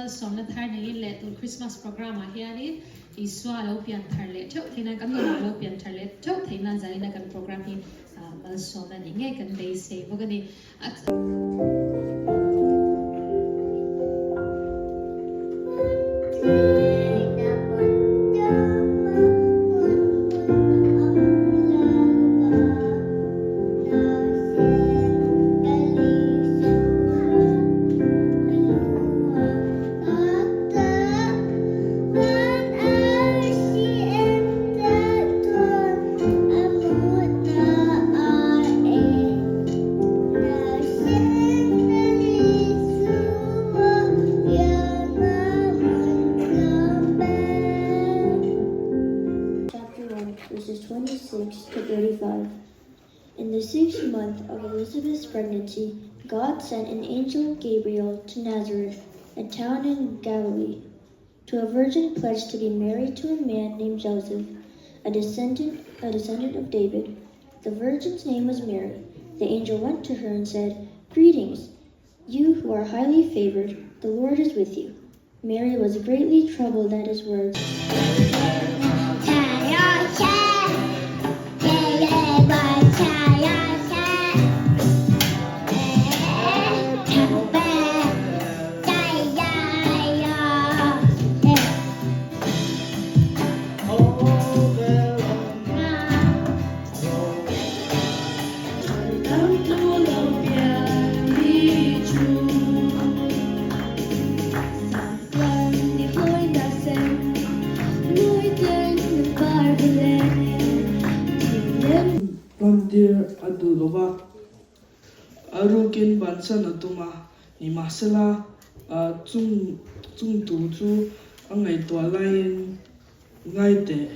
Malsawmna thar neiin leh tun Christmas program ah hianin Isua lo pian thar leh theuh theih nan, kan nunah lo pian thar leh theuh theih nan zanina kan program hi malsawmna nih ngei kan beisei bawk a ni. Chapter 1, verses 26 to 35. In the sixth month of Elizabeth's pregnancy, God sent an angel Gabriel to Nazareth, a town in Galilee, to a virgin pledged to be married to a man named Joseph, a descendant, a descendant of David. The virgin's name was Mary. The angel went to her and said, Greetings, you who are highly favored, the Lord is with you. Mary was greatly troubled at his words. Ramdir a duh lo va, a rukin bansan a tum a, nimahsela chung chung tu chu a ngaihtuah laiin ngai teh.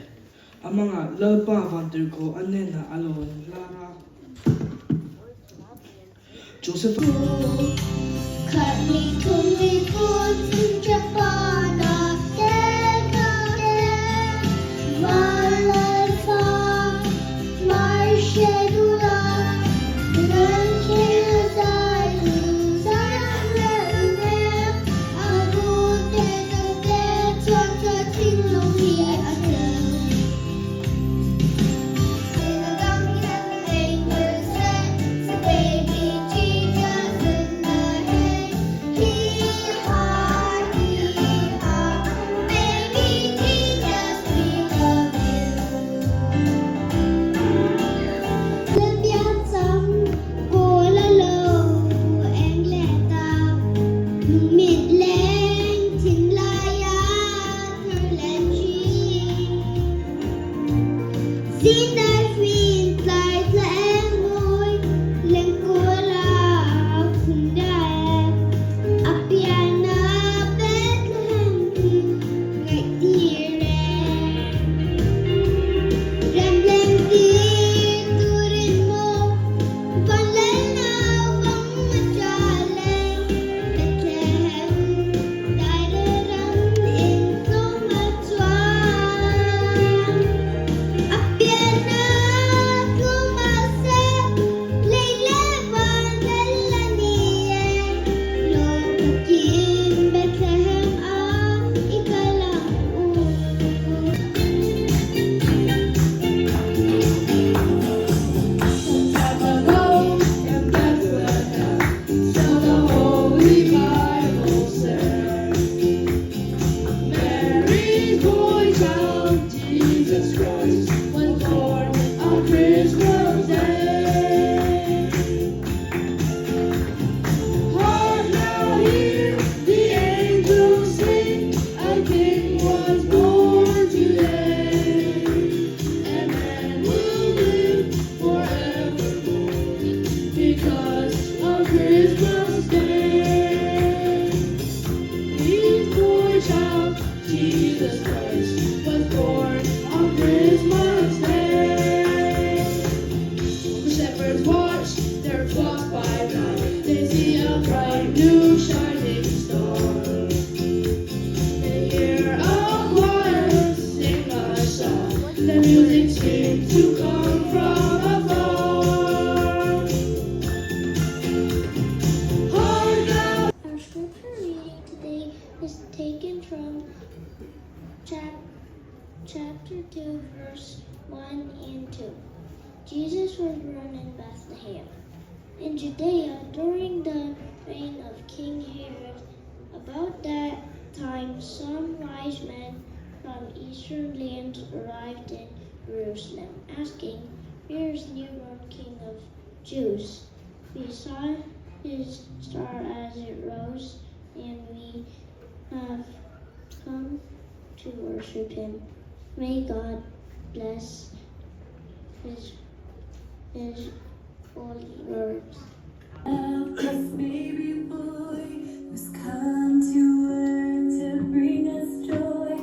A mangah Lalpa Vantirhkoh a hnenah a lo hlar a. Joseph. Our scripture reading today is newborn in Bethlehem, in Judea, during the reign of King Herod. About that time, some wise men from eastern lands arrived in Jerusalem, asking, Where is the newborn King of Jews? We saw his star as it rose, and we have come to worship him. May God bless his, his holy words. This baby boy who's come to earth to bring us joy,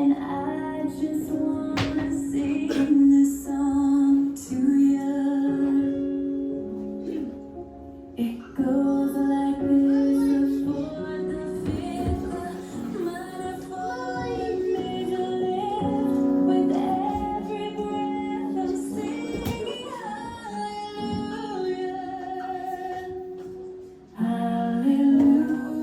and I just wanna sing this song to you. It goes like this: the fourth, the fifth, the minor fall, the major lift. With every breath, I'm singing hallelujah. Hallelujah.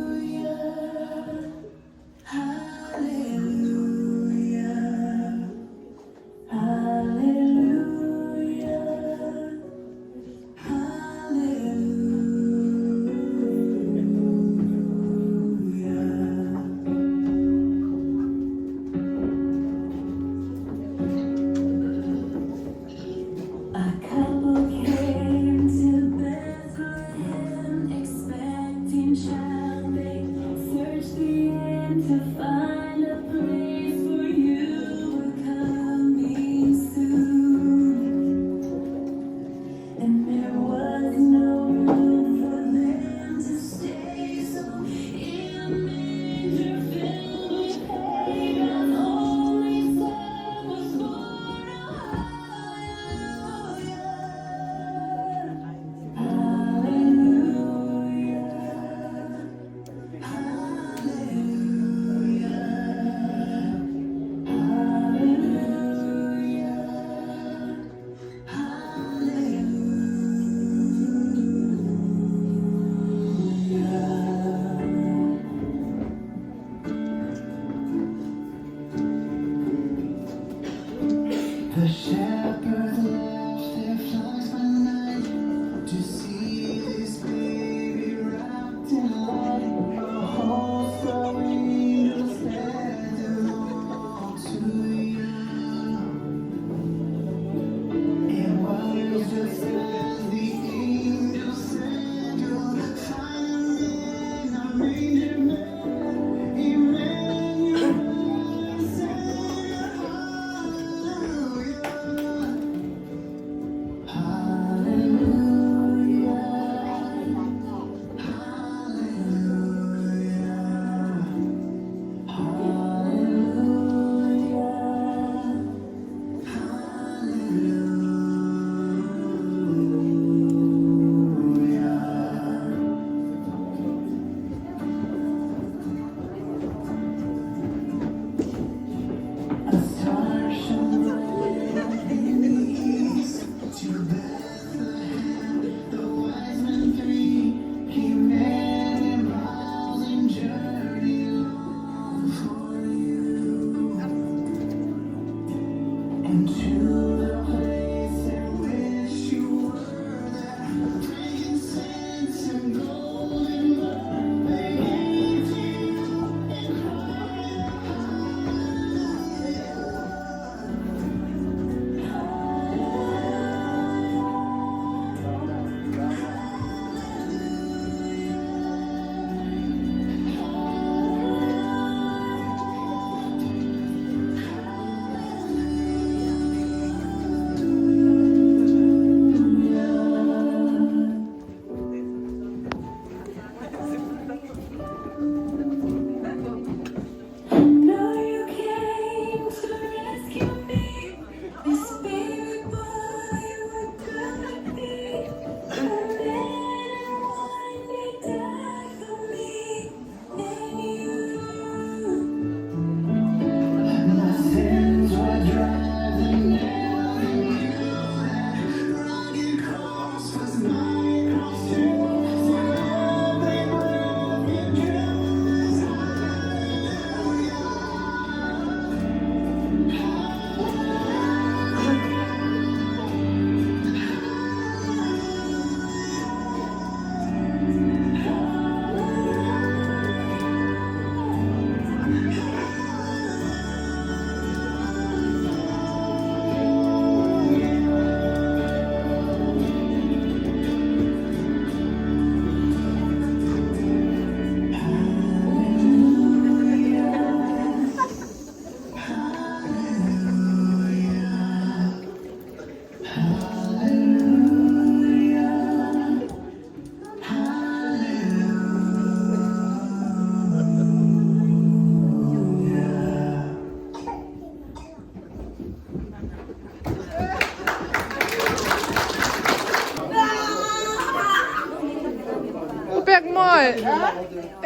Oi,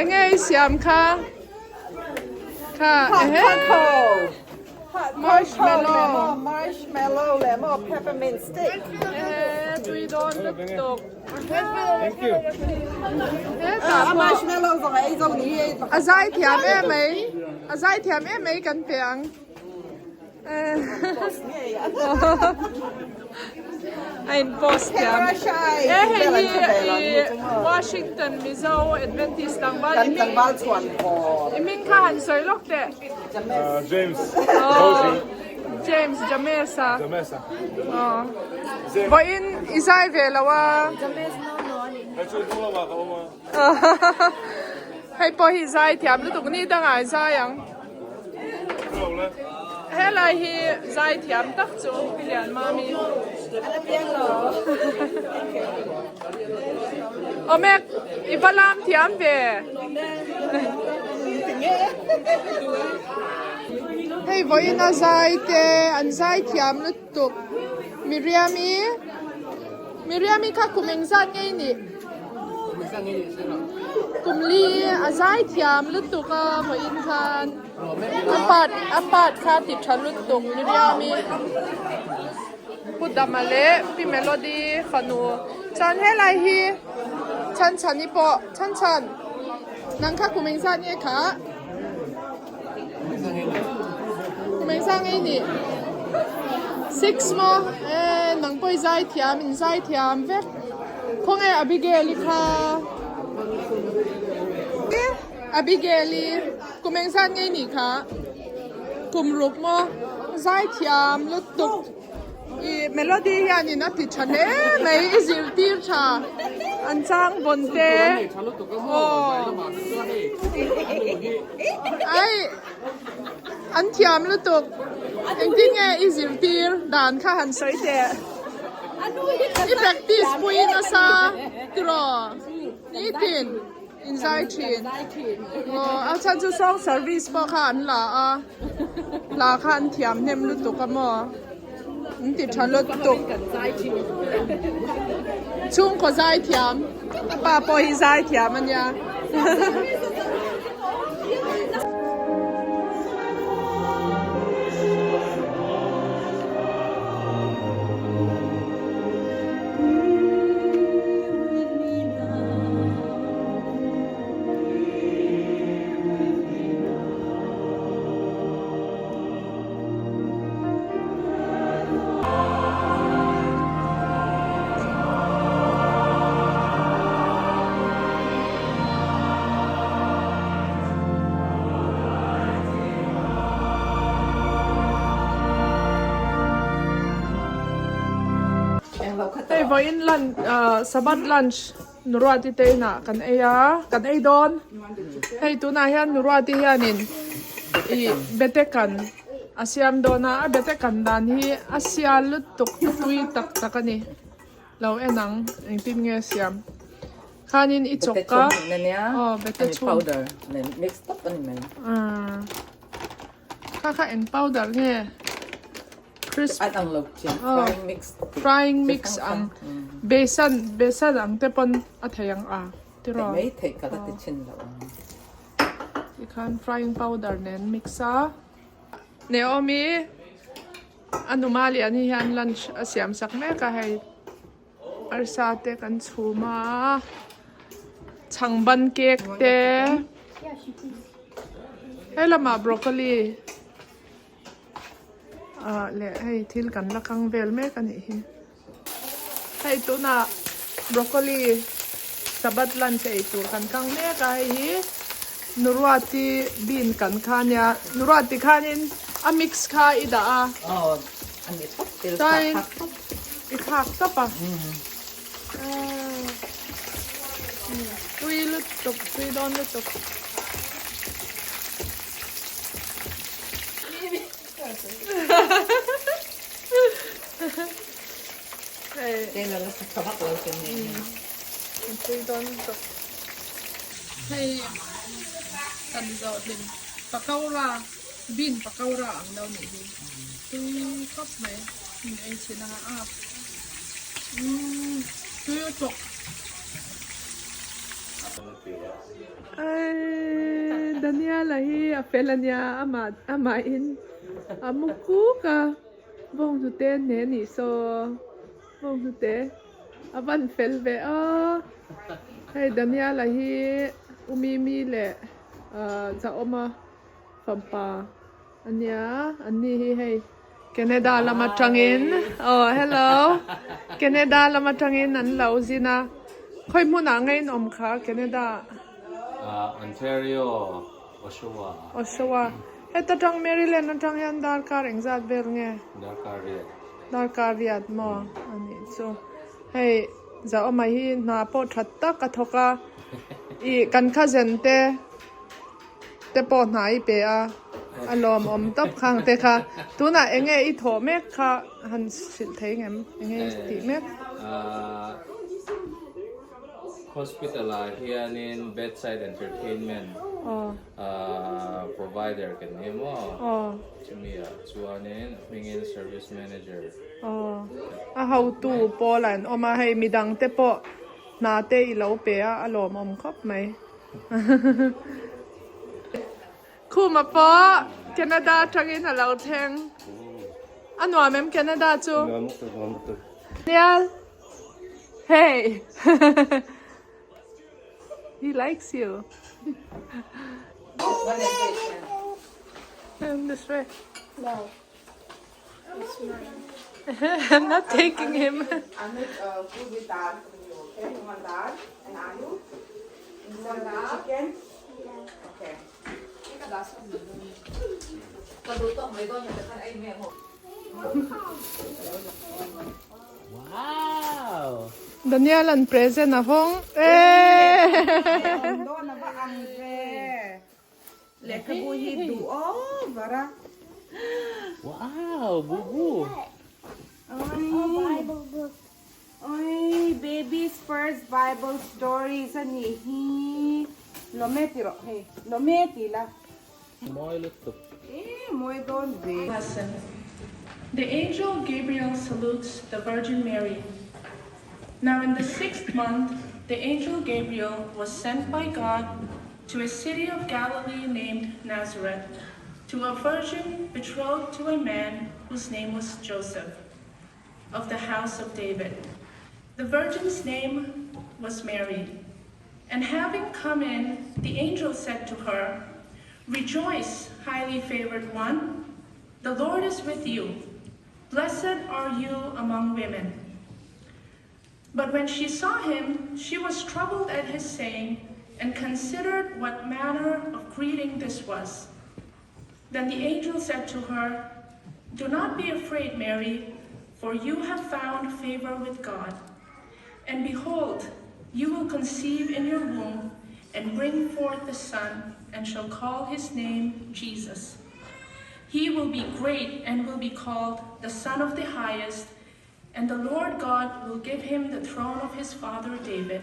enge i siam kha? Kha, ehe. Marshmallow. Marshmallow leh maw peppermint stick. Ehe, tui dawn lutuk. Thank you. Hetah A pawh marshmallow zawng a ei zo ni e. a zai thiam em mai. A zai thiam em mai kan pe ang. A in post thiam. E hei hi i Washington Mizo Adventist tlangval i hming i hming kha han sawi lawk teh. James James Jamesa. Vawiin i zai ve lo a. Hei pawh hi zai thiam lutuk ni dangah i zai ang. Helai hi zai thiam tak chu Pi Lianmami. Awmek i va lam thiam ve. Hei vawiin a zai te an zai thiam lutuk. Miriami Miriami kha kum engzat nge i nih? Kum li a zai thiam lutuk a vawiin khan a part a part kha ti tha lutuk Miriami Pu Dama leh Pi Melody fanu chuan helai hi Chhanchhani pawh Chhanchhan nang kha kum engzat nge kha? Kum engzat nge i nih? Six maw? Eh nang pawh i zai thiam in zai thiam vek. Khawnge Abigail i kha? Abigail i kum engzat nge i nih kha? Kum ruk maw? Zai thiam lutuk. I melody hianin a ti tha hle mai i zirtir tha an chang vawn te aw ai an thiam lutuk engtin nge i zirtir dan kha han sawi teh i practice pui nasa tiraw nitin inzai thin aw a chhan chu song service pawh kha an la a hla kha an thiam hnem lutuk a maw an ti tha lutuk chhungkaw zai thiam a pa pawh hi zai thiam a nia. Hei vawiin lunch Sabbath lunch Nuruati te inah kan ei a, kan ei dawn. Hei tunah hian Nuruati hianin ih bete kan a siam dawn a, a bete kan dan hi a sial lutuk tui tak tak a ni. Lo en ang engtin nge a siam. Khanin i chawk a, aw bete chhum. Kha kha eng powder nge? Crisp An ang lo chiang frying mix frying mix ang besan besan ang te pawn a thei ang a tiraw mai thei ka la ti chin lo ang tikhan frying powder nen mix a Naomi a numa lian hi hian lunch a siam sak mek a hei arsa te kan chhum a chhangban cake te he lamah broccoli. Ah leh hei thil kan la kang vel mek a nih hi hei tunah broccoli sabbath lunch ei tur kan kang mek a hei hi nuruati bean kan kha ania nuruati khanin a mix kha i dah a chuanin i thlak tawp a tui lutuk tui dawn lutuk. Hei kan zawh hlim pakora bean pakora ang lo nih hi tui khawp mai min ei chhin anga a umm tui a chawk. Ai Daniela hi a fel ania amah amahin a mu kuk a bawnghnute hne nih saw bawnghnute a van fel ve a hei Daniela hi u Mimi leh ah Zahawma fapa ania an ni hi hei Canada lam atangin aw hello Canada lam atangin an lo zin a khawi hmunah nge in awm kha Canada Ah Ontario Oshawa Oshawa heta tang Maryland atang hian darkar engzat vel nge Darkar riat Darkar riat maw anih chu hei Zahawma hi hna pawh that tak a thawk a ih kan cousin te. Te pawh hna i pe a, a lawmawm tawp khang te kha. Tunah eng nge i thawh mek kha han hrilh thei ngem? Eng nge i tih mek? Hospital ah hianin bedside entertainment provider kan ni maw? Chumi ah chuanin a hmingin service manager. A hotu pawl ah an awm a, hei midang te pawh hna te i lo pe a, a lawmawm khawp mai. Khuma pawh Canada atangin a lo thleng. A nuam em Canada chu? Nuam lutuk, nuam lutuk. Nial. Hey. He likes you. This way. No. It's mine. I'm not taking him. I make food with dal for you, okay? You want dal and aloo? You want the chicken? Yeah. Okay. Wow! Daniel an present a hawng eh. Dawn a va ang ve. Lehkhabu hi duh over a. Wow! Bubu! Oi! Oi! Baby's first Bible stories a nih hi. Lawme ti rawh hei. Lawme ti la. Mawi lutuk. E mawi dawn ve. Lesson The angel Gabriel salutes the Virgin Mary. Now in the sixth month, the angel Gabriel was sent by God to a city of Galilee named Nazareth, to a virgin betrothed to a man whose name was Joseph, of the house of David. The virgin's name was Mary. And having come in, the angel said to her, Rejoice, highly favored one, the Lord is with you. Blessed are you among women. But when she saw him, she was troubled at his saying and considered what manner of greeting this was. Then the angel said to her, Do not be afraid, Mary, for you have found favor with God. And behold, you will conceive in your womb and bring forth a son, and shall call his name Jesus. He will be great and will be called the Son of the Highest, and the Lord God will give him the throne of his father David,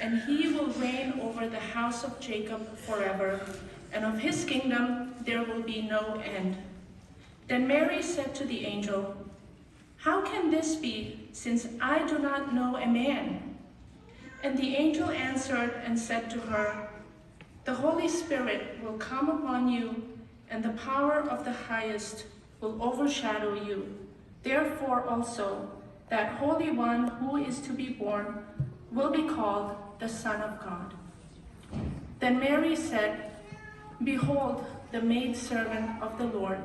and he will reign over the house of Jacob forever, and of his kingdom there will be no end. Then Mary said to the angel, How can this be, since I do not know a man? And the angel answered and said to her, The Holy Spirit will come upon you, and the power of the highest will overshadow you. Therefore also, that Holy One who is to be born will be called the Son of God. Then Mary said, Behold, the maidservant of the Lord.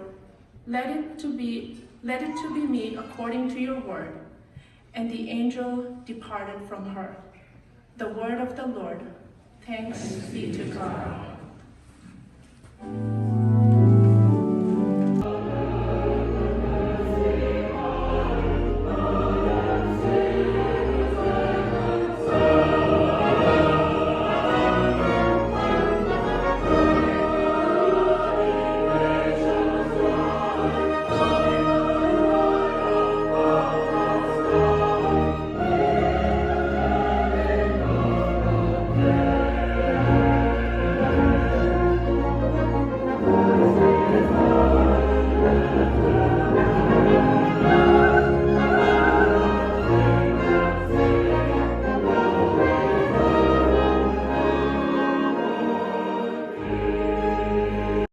Let it to be, let it to be me according to your word. And the angel departed from her. The word of the Lord. Thanks be to God.